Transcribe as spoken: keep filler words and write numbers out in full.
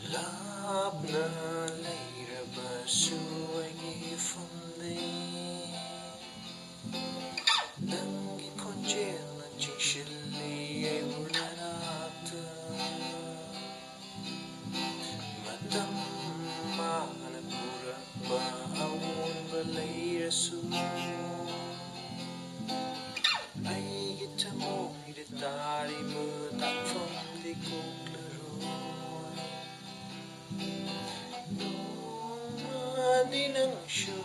ꯂꯥꯞꯅ ꯂꯩꯔꯕꯁꯨ ꯑꯩꯒꯤ ꯐꯝꯗꯩ ꯅꯪꯒꯤ ꯈꯣꯟꯖꯦꯜꯅ ꯆꯤꯡꯁꯤꯜꯂꯤ ꯑꯩꯕꯨ ꯅꯅꯥꯛꯇ꯫ ꯃꯇꯝ ꯃꯥꯅ ꯄꯨꯔꯛꯄ ꯑꯑꯣꯟꯕ ꯂꯩꯔꯁꯨ ꯑꯩꯒꯤ ꯊꯃꯣꯏꯗ ꯇꯥꯔꯤꯕ ꯇꯥꯛꯐꯝꯗꯤ ꯀꯣꯛꯂꯔꯣꯏ꯫ ꯅꯣꯡꯃꯗꯤ ꯅꯪꯁꯨ